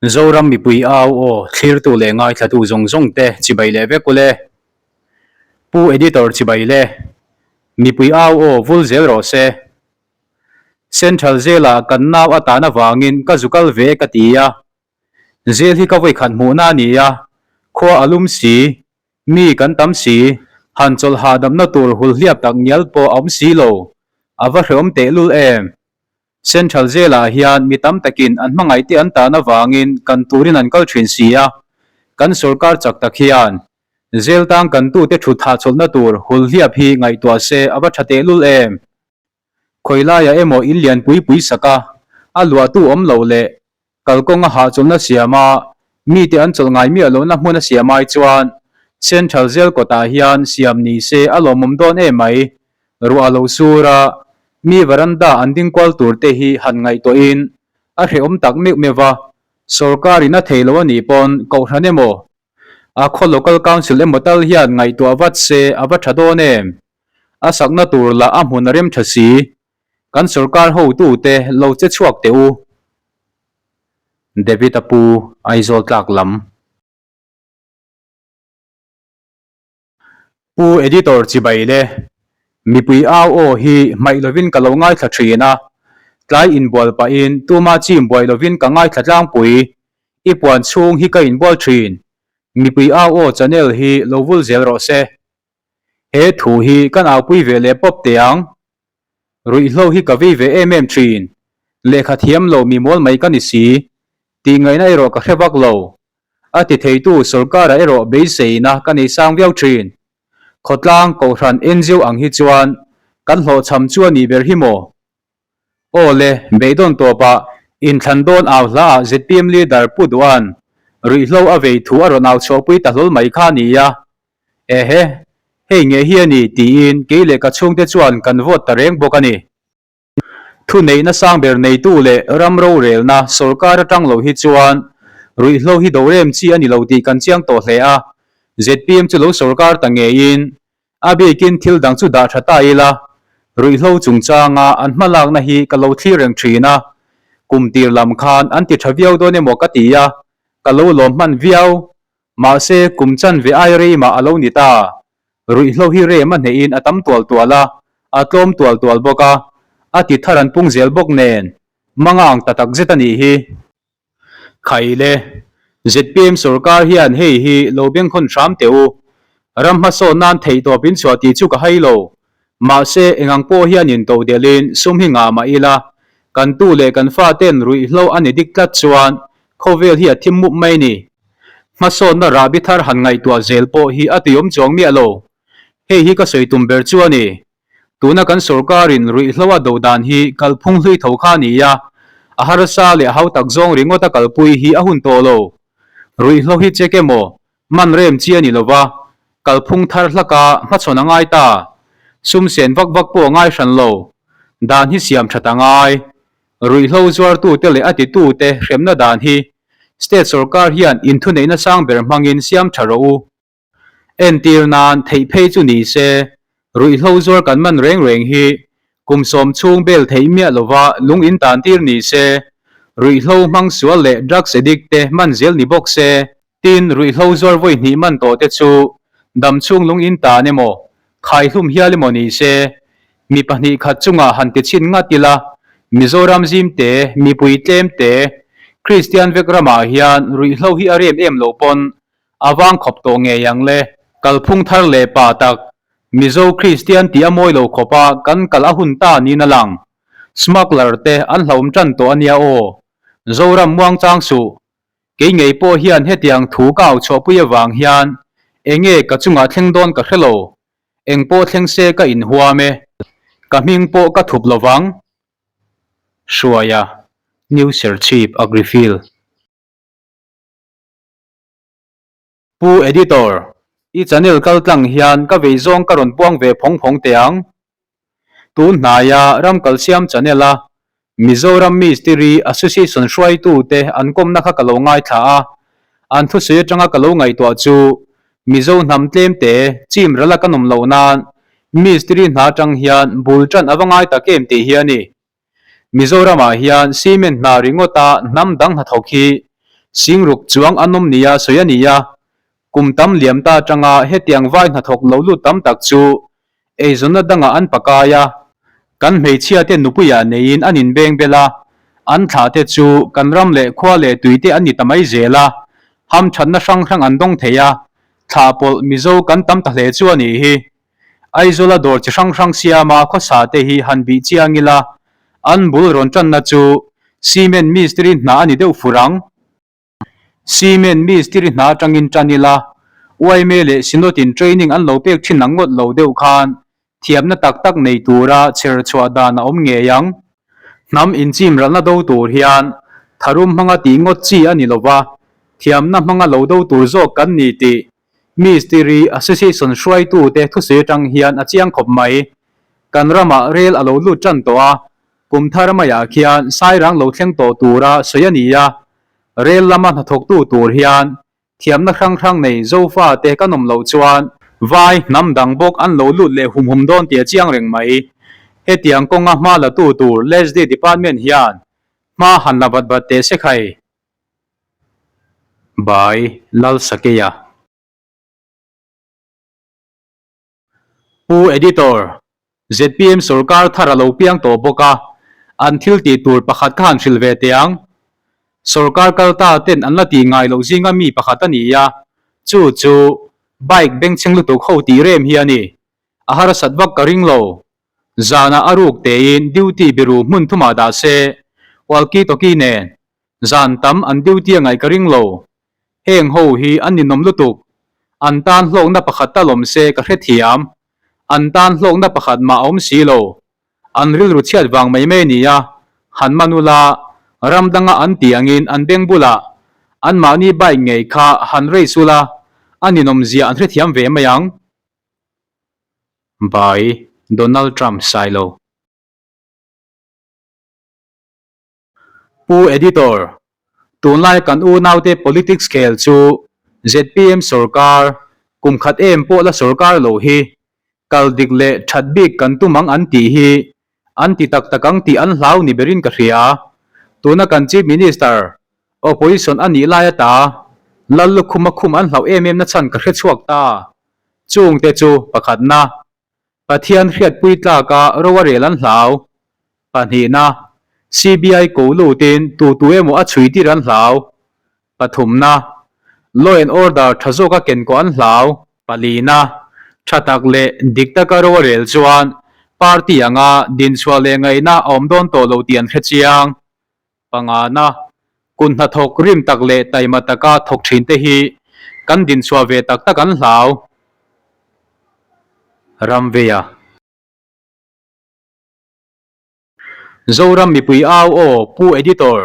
Zoram mipui au aw thlirtu leh ngaithlatu zawng zawng te chibai leh vek ule. Pu Editor chibai le. Mipui au aw vul zel rawh se. Central Jail-ah kan nau a tan avangin ka zu kal ve ka ti a. Jail hi ka vawikhat hmuhna a ni a, khua a lum si, mi kan tam si, han chawlh hahdamna tur hulhliap tak ngial pawh a awm si lo, a va hreawm tehlul em. Central Jail-ah hian mi tam takin an hmangaihte an tan avangin kan turin an kal thin si a, kan sorkar chak tak hian Jail tang kan tute thut hahchawlhna tur hulhliap hi ngaihtuah se a va tha tehlul em? Khawi laiah emaw in lian pui pui sak a, a luahtu awm lo leh Kalkawnga hahchawlhna siama mite an chawlh ngai miah lohna hmun a siam ai chuan Central Jail kawtah hian siam ni se a lawmawm dawn em mai. Ruah a lo sur a, mi veranda an ding kual tur te hi han ngaihtuahin a hrehawm tak meuh meuh va, sorkarin a thei lo a nih pawn kohhran emaw, a khaw local council emaw tal hian ngaihtuah vat se a va tha dawn em? A sakna tur lah a hmun a rem tha si. Kan sorkar hotute lo che chhuak teh u. David a pu Aizawl tlak lam. Pu Editor chibai le. Mipui au aw hi hmaih lovin ka lo ngaithla thin a, tlai inbual pahin tuma chim buai lovin ka ngaithla tlangpui. I puan chhung hi ka inbual thin. Mipui au aw channel hi lo vul zel rawh se. He thu hi kan aupui ve leh pawp teh ang. Ruihhlo hi ka vei ve em em thin. Lehkha thiam lo mi mawl mai ka ni si. Tih ngaihna erawh ka hre vak lo. A ti theitu sorkara erawh beiseina ka nei sang viau thin. Khawtlang Kohhran NGO ang hi chuan kan hlawhchham chu a nih ber hi maw? Aw le, beidawn tawpah inthlan dawn au hlaah zpm leader Pu Duan ruihhlo a vei thu a rawn au chhuahpui ta hlawl mai kha a ni a. Ehe, hei nge hi a ni tiin kei leh ka chhungte chuan kan vote ta reng bawk a ni. Thuneihna sang ber neitu leh ram rorelna sorkar atang lo hi chuan ruihhlo hi do rem chi a ni lo tih kan chiang tawh hle a, zpm chu lo sorkar ta ngeiin A bikin thil dang chu dah tha ta ila, ruihhlo chungchanga an hmalakna hi ka lo thlir reng thin a, kum tir lam khan an ti tha viau dawn emaw ka ti a, ka lo lawm hman viau. Mahse, kum chanve ai rei mah a lo ni ta. Ruihhlo hi rem a hnehin a tam tual tual a, a tlawm tual tual bawk a, a ti thar an pung zel bawk nen, mangang ta takzet a nih hi. Khaile, zpm sorkar hian hei hi lo bengkhawn hram teh u. Ram hmasawn nan theihtawp in chhuah tih chu ka hai lo. Mahse, engang pawh hian in to delhin sum hi ngah mah ila, kan tu leh kan fa ten ruihhlo a ni dik tlat chuan khawvel hi a thim mup mai ni. Hmasawnna rahbi thar han ngaihtuah zel pawh hi a tuiawm chuang miah lo. Hei hi ka sawi tum ber chu a ni. Tuna kan sorkarin ruihhlo a do dan hi kalphung hlui tho kha a ni a, a harsa leh a hautak zawng ringawt a kalpui hi a hun tawh lo. Ruihhlo hi check emaw, man rem chi a ni lova, kalphung thar hlaka hmachhawn a ngai ta. Sum sen vak vak pawh a ngai hran lo. Dan hi siam that a ngai. Ruihhlo zuartute leh a titute hremna dan hi State sorkar hian inthuneihna sang ber hmangin siam tha rawh u. Entir nan theih phei chu ni se, ruihhlo zuar kan man reng reng hi kum sawm chhung bel theih miah lova lung in tan tir ni se, ruihhlo hmang sual leh drugs addict te man zel ni bawk se, tin ruihhlo zuar vawi hnih man tawh te chu dam chhung lung in tan emaw, khaihlum hial emaw ni se, mi pahnih khat chungah han ti chhin ngat ila, Mizoram zim te, mipui tlem te, Kristian vek ramah hian ruihhlo hi a rem em lo pawn A vang khawp tawh ngei ang le. Kalphung thar leh pa tak, Mizo Kristian tih a mawi lo khawp a kan kal a hun ta niin a lang. Smuggler te an hlauhawm tan tawh a nia aw. Zoram muangchang suh. Kei ngei pawh hian hetiang thu ka au chhuahpui avang hian enge ka chungah thleng dawn ka hre lo. Eng pawh thleng se ka inhuam e. Ka hming pawh ka thup lovang. Hruaia, New Serchhip Agrifield. Pu Editor, i channel kal tlang hian ka vei zawng ka rawn puang ve phawng phawng teh ang. Tun hnaia ram kalsiam channel a Mizoram Mistiri Association hruaitute an kawmna kha ka lo ngaithla a, an thusawi atanga ka lo ngaihtuah chu Mizo hnam tlemte chim rala kan awm loh nan Mistiri hna atang hian bul tan a va ngai tak em tih hi a ni. Mizoramah hian cement hna ringawta hnam dang hnathawk hi. Singruk chuang an awm nia sawi a ni a, kum tam liam ta atanga hetiang vai hnathawk lo lut tam tak chu eizawnna dangah an pakai a, kan hmeichhia te nupuiah neiin an inbeng bel a, an thlah te chu kan ram leh khua leh tui te an ni ta mai zel a, hamthatna hrang hrang an dawng thei a, thlah pawlh Mizo kan tam ta hle chu a nih hi. Aizawla dawr chi hrang hrang siama khawsa te hi han bih chiang ila, an bul rawn tanna chu cement mistiri hna a ni deuh fur ang. Cement mistiri hna atangin tan ila, yma leh Synod in training an lo pek thin ang ngawt lo deuh khan thiamna tak tak nei tura chher chhuah dan a awm ngei ang. Hnam inchim ralna do tur hian tharum hmanga tih ngawt chi a ni lova, thiamna hmanga lo do tur zawk kan ni tih Mistiri Association hruaitute thusawi atang hian a chiang khawp mai. Kan ramah rel a lo lut tan tawh a, kum thar maiah khian Sairang lo thleng tawh tura sawi a ni a. Rel lama hnathawktu tur hian thiamna hrang hrang nei Zofate kan awm loh chuan vai hnam dang bawk an lo lut leh hum hum dawn tih a chiang reng mai. Hetiang kawnga hma latu tur LSD Department hian hma han la vat vat teh se khai. By Lalsakeia. Pu Editor, zpm sorkar thar a lo piang tawh bawk a, an thil tih tur pakhat kha han hrilh ve teh ang. Sorkar kal ta ten an la tih ngai loh zinga mi pakhat a ni a, chu chu bike bengchheng lutuk ho tih rem hi a ni. A harsat vak ka ring lo. Zanah a ruk tein duty biru hmun thumah dah se, walkie talkie nen Zan tam an duty a ngaih ka ring lo. Heng ho hi an ninawm lutuk. An tan hlawkna pakhat tal awm se ka hrethiam. An tan hlawkna pakhat mah a awm si lo. An rilru chhiat vang mai mai nia, han man ula, ram danga an tih angin an beng bulah anmahni bike ngei kha han race ula, a ninawm zia an hrethiam ve mai ang. By Donald Trump Sailo. Pu Editor, tunlai kan unaute politics khel chu zpm sorkar, kum khat em pawh la sorkar lo hi, kal dik leh that bik kan tum ang an tih hi an ti tak tak ang tih an hlau ni berin ka hria. Tuna kan Chief Minister, Opposition a nih lai ata Lal lukhum a khum an hlauh em em na chhan ka hre chhuak ta. Chungte chu pakhatna. Pathian hriatpui tlaka ro a rel an hlau. Pahnihna, CBI ko lutin tu tu emaw a chhui tir an hlau. Pathumna, Law and Order tha zawka ken kawh an hlau. Palina, tha tak leh dik taka ro a rel chuan party anga dinchhuah leh ngaihna a awm dawn tawh lo tih an hre chiang. Pangana, Kun hnathawk rim tak leh taima taka thawk thin te hi kan dinchhuah ve tak tak an hlau. Ramveia. Zoram mipui au aw Pu Editor,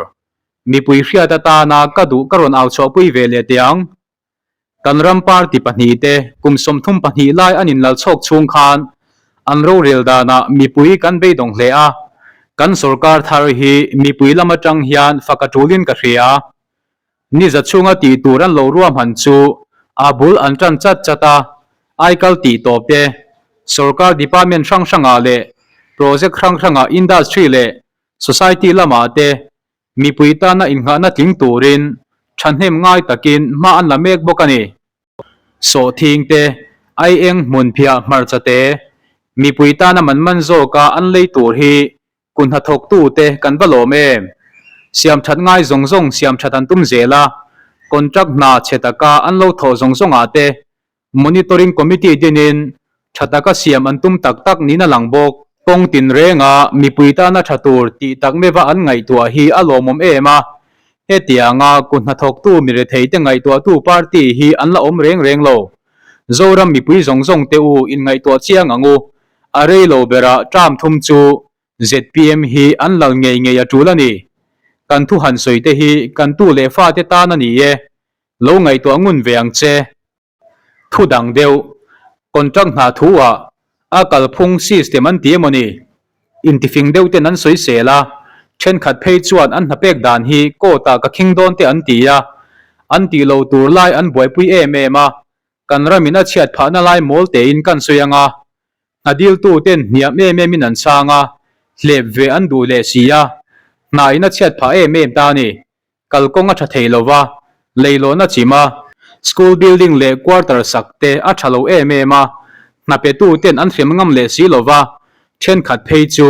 mipui hriat atana ka duh ka rawn au chhuahpui ve leh teh ang. Kan ram party pahnihte kum 32 lai an inlal chhawk chhung khan an rorel danah mipui kan beidawng hle a, kan sorkar thar hi mipui lam atang hian fak a tulin ka hria. Ni za chhunga tih tur an lo ruahman chu a bul an tan chat chat a, aikal tih tawp te, sorkar department hrang hrangah leh project hrang hrangah industry leh society lamah te Mipui tana innghahna tling turin thahnem ngai takin hma an la mek bawk a ni. Sawhthing te, aieng hmun phiah hmarcha te, mipui tana man man zawka an lei tur hi kun hnathawktute kan va lawm em? Siamthat ngai zawng zawng siamthat an tum zel a, contract hna chhe taka an lo thawh zawng zawngah te Monitoring Committee dinin tha taka siam an tum tak tak niin a lang bawk. Kawng tinrenga mipui tana tha tur tih tak meuha an ngaihtuah hi a lawmawm em a, hetianga kut hnathawktu miretheite ngaihtuahtu party hi an la awm reng reng lo. Zoram mipui zawng zawng te u inngaihtuah chiang ang u, a rei lo berah term thum chu zpm hi an lal ngei ngei a tul a ni. Kan thu han sawi te hi kan tu leh fate tan a ni e, Lo ngaihtuah ngun ve ang che. Thu dang deuh, contract hna thu ah a kalphung system an ti emaw ni? Intifing deuh ten an sawi sel a, thenkhat phei chuan an hna pek dan hi court ah ka khing dawn te an ti a, an tih lo tur lai an buaipui em em a, kan ramin a chhiat phahna lai mawl tein kan sawi ang a, hna diltu ten hniam em em in an chhang a, hlep ve an duh leh si a, hna in a chhiat phah em em ta a ni. Kalkawng a tha thei lo va, leilawn a chim a, school building leh quarter sak te a tha lo em em a, hna petu ten an hrem ngam leh si lo va, thenkhat phei chu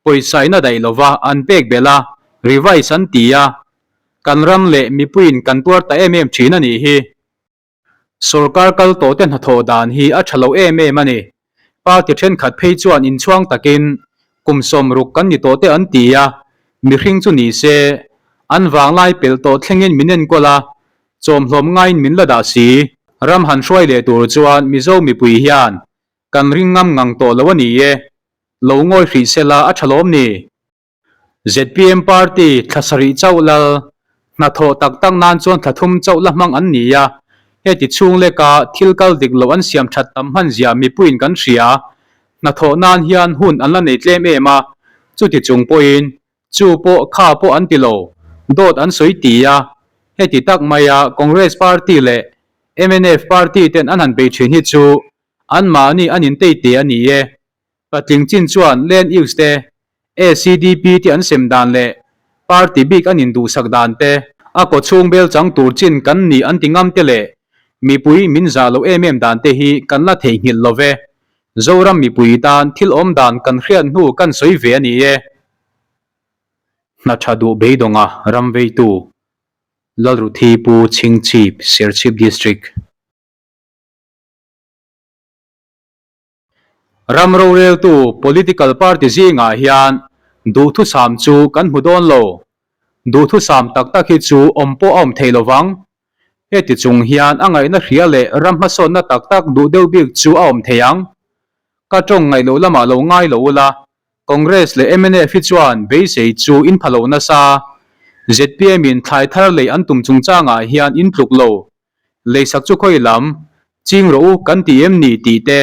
pawisa in a daih lo va an pek belh a, revise an ti a, kan ram leh mipuiin kan tuar ta em em thin a nih hi. Sorkar kal tawh te hnathawh dan hi a tha lo em em a ni. Party thenkhat phei chuan inchhuang takin kum 60 kan ni tawh te an ti a, mihring chu ni se, an vanglai pelh tawh thlengin min enkawl a, chawmhlawm ngaiin min la dah si. Ram han hruai leh tur chuan Mizo mipui hian kan ring ngam ngang tawh lo a ni e. Lo ngawi hrih sela a tha lawm ni. Zpm party thla sarih chauh lal, hnathawh tak tak nan chuan thla thum chauh la hmang an ni a, heti chhung leka thil kal dik loh an siam that tam hman zia mipuiin kan hria. Hnathawh nan hian hun an la nei tlem em a, chuti chung pawhin chu pawh kha pawh an ti lo, dawt an sawi ti a, heti tak maia Congress party leh mnf party ten an han bei thin hi chu anmahni an intei te a ni e. Patling chin chuan Land Use te, ACDP te an sem dan leh party bik an induhsak dan te, a kaw chhung bel chang tur chin kan ni an ti ngam te leh mipui min zah loh em em dan te hi kan la theihnghilh lo ve. Zoram mipui tan thil awm dan kan hriat hnu kan sawi ve a ni e. Hna tha duh beidawnga ram veitu Lalruthi Pu Chhingchhip, Serchhip District. Ram roreltu political party zingah hian duhthusam chu kan hmu dawn lo. Duhthusam tak tak hi chu awm pawh a awm thei lo vang. Heti chung hian a ngaihna hria leh ram hmasawnna tak tak duh deuh bik chu a awm thei ang. Ka tawng ngaih loh lamah lo ngai lo ula, Congress leh mnf hi chuan beisei chu in pha lo nasa. Zpm in thlai thar lei an tum chungchangah hian in tluk lo. Leisak chu khawi lam, ching rawh u kan ti em ni tih te,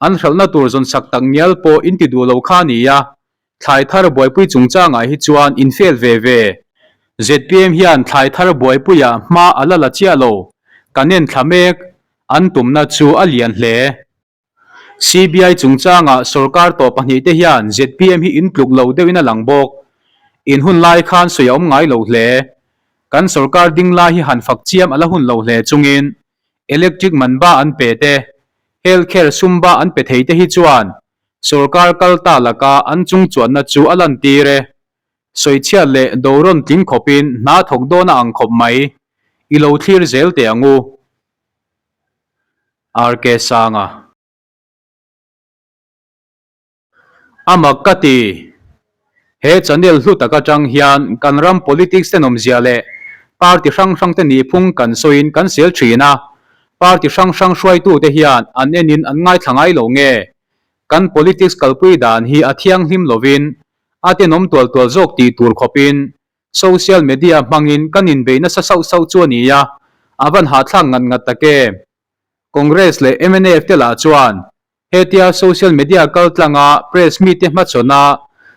an hralhna tur zawn sak tak ngial pawh in ti duh lo kha nia, thlai thar buaipui chungchangah hi chuan in fail ve ve. Zpm hian thlai thar buaipuiah hma a la la chiah lo, kan en thla mek, an tumna chu a lian hle. CBI chungchangah sorkar tawh pahnihte hian zpm hi in tluk lo deuhin a lang bawk. In hun lai khan sawi a awm ngai lo hle. Kan sorkar ding lai hi han fak chiam a la hun lo hle chungin electric man ba an pe te, health care sum ba an pe thei te hi chuan sorkar kal ta laka an chungchuanna chu a lantir e. Sawichhiat leh dorawn tling khawpin hna thawk dawn a ang khawp mai. I lo thlir zel teh ang u. RK Sanga. A mak ka ti. He channel hlu tak atang hian kan ram politics tenawmzia leh party hrang hrang te nihphung kan sawiin kan sel thin a, party hrang hrang hruaitute hian an enin an ngaithla ngai lo nge? Kan politics kalpui dan hi a thianghlim lovin a tenawm tual tual zawk tih tur khawpin Social media hmangin kan inbei nasa sauh sauh chu a ni a, a van hahthlak ngat ngat tak em? Congress leh mnf te lah chuan hetia social media kal tlanga press mite hmachhawna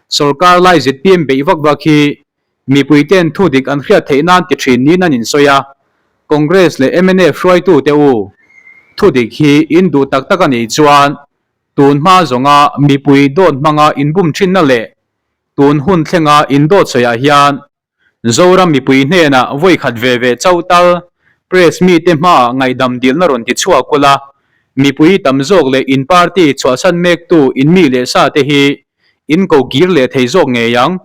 sorkar lai zpm beih vak vak hi mipui ten thu dik an hriat theih nan ti thin niin an insawi a, Congress leh mnf hruaitu te u, thu dik hi in duh tak tak a nih chuan tun hma zawnga mipui dawt hmanga inbum thinna leh Tun hun thlenga indawt sawiah hian Zoram mipui hnenah vawi khat ve ve chauh tal press mite hmaah ngaihdam dilna rawn ti chhuak ula, mipui tam zawk leh in party chhuahsan mektu in mi leh sa te hi in ko kir leh thei zawk ngei ang.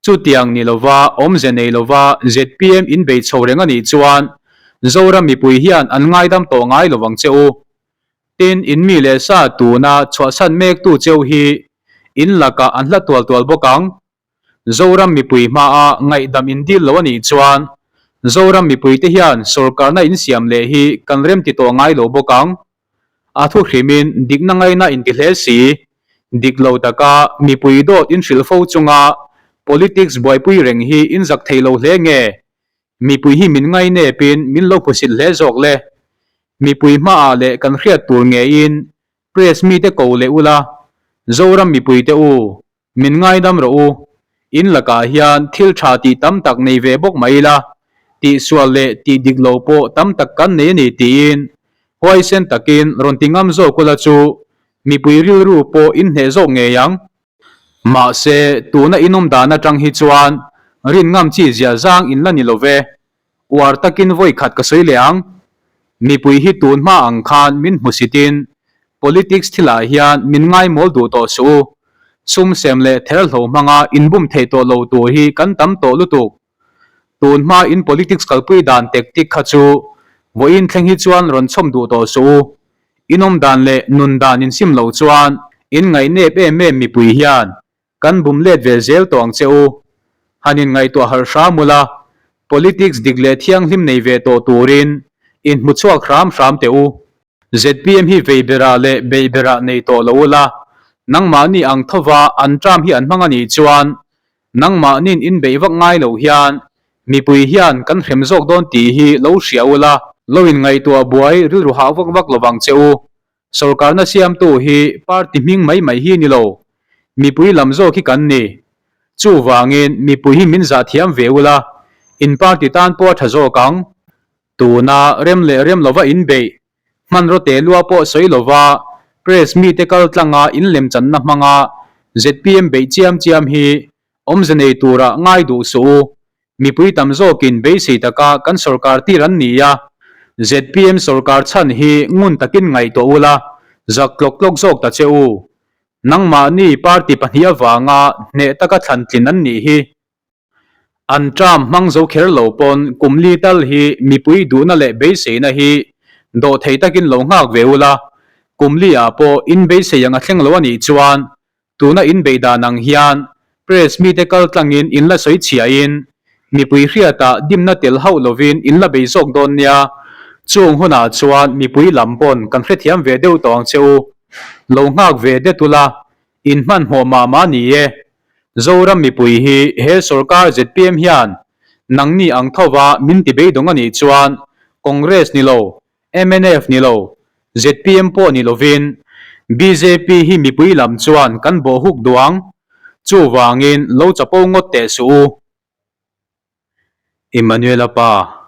Chutiang ni lova awmze nei lova zpm in bei chho reng a nih chuan Zoram mipui hian an ngaidam tawh ngai lovang che u. Tin, in mi leh sa tuna chhuahsan mektu cheu hi in lakah an hla tual tual bawk ang. Zoram mipui hmaa ngaihdam in dil lo a nih chuan Zoram mipuite hian sawrkarna in siam leh hi kan remti tawh ngai lo bawk ang. A thu hrimin dikna ngaina in ti hle si. Dik lo taka mipui dawt in hrilh fo chunga politics buaipui reng hi in zak thei lo hle nge? Mipui hi min ngainepin min lo hmusit hle zawk le. Mipui hmaah leh kan hriat tur ngeiin press mite ko leh ula, Zoram mipuite u, min ngaidam rawh u. In lakah hian thil tha tih tam tak nei ve bawk mai ila, tihsual leh tih dik lo pawh tam tak kan nei a ni tiin huaisen takin rawn ti ngam zawk ula chu mipui rilru pawh in hneh zawk ngei ang. Mahse, tuna inawm dan atang hi chuan Rin ngam chi zia zang in la ni lo ve. Uar takin vawi khat ka sawi leh ang. Mipui hi tun hma ang khan min hmusitin politics thilah hian min ngaimawl duh tawh suh u. Sum sem leh therhlo hmanga inbum theih tawh lo tur hi kan tam tawh lutuk. Tun hma in politics kalpui dan tactic kha chu vawiin thleng hi chuan rawn chhawm duh tawh suh u. Inawm dan leh nun dan insim lo chuan in ngaihnep em em mipui hian Kan bum let ve zel tawh ang che u. Han in ngaihtuah harh hram ula, politics dik leh thianghlim nei ve tawh turin in hmu chhuak hram hram teh u. Zpm hi vei berah leh beih berah nei tawh lo ula, nangmahni ang thova an term hi an hmang a nih chuan nangmahnin in beih vak ngai lo hian mipui hian kan hrem zawk dawn tih hi lo hria ula, lo in ngaihtuah buai rilru hah vak vak lovang che u. Sorkarna siamtu hi party hming mai mai hi ni lo, mipui lam zawk hi kan ni. Chuvangin mipui hi min zah thiam ve ula, in party tan pawh a tha zawk ang. Tuna rem leh rem lova in beih, hmanraw te lua pawh sawi lova press mite kal tlanga in lemchanna hmanga zpm beih chiam chiam hi awmze nei tura ngai duh suh u. Mipui tam zawkin beisei taka kan sorkar tir an ni a, zpm sorkar chhan hi ngun takin ngaihtuah ula, zak tlawk tlawk zawk ta che u. Nangmahni party pahnih avanga hneh taka thlan tlin an nih hi. An term hmang zo kher lo pawn kum li tal hi mipui duhna leh beiseina hi dawhthei takin lo nghak ve ula, kum li ah pawh in beisei ang a thleng lo a nih chuan Tuna in beih dan ang hian press mite kal tlangin in la sawi chhiahin mipui hriatah dimna tel hauh lovin in la bei zawk dawn nia. Chung hunah chuan mipui lam pawn kan hrethiam ve deuh tawh ang che u. Lo nghak ve det ula, in hmanhmawh mah mah ni e. Zoram mipui hi he sorkar zpm hian nangni ang thova min ti beidawng a nih chuan Congress ni lo, Mnf ni lo, zpm pawh ni lovin bjp hi mipui lam chuan kan bawh huk duh ang. Chuvangin lo chapo ngawt teh suh u. Emmanuela pa.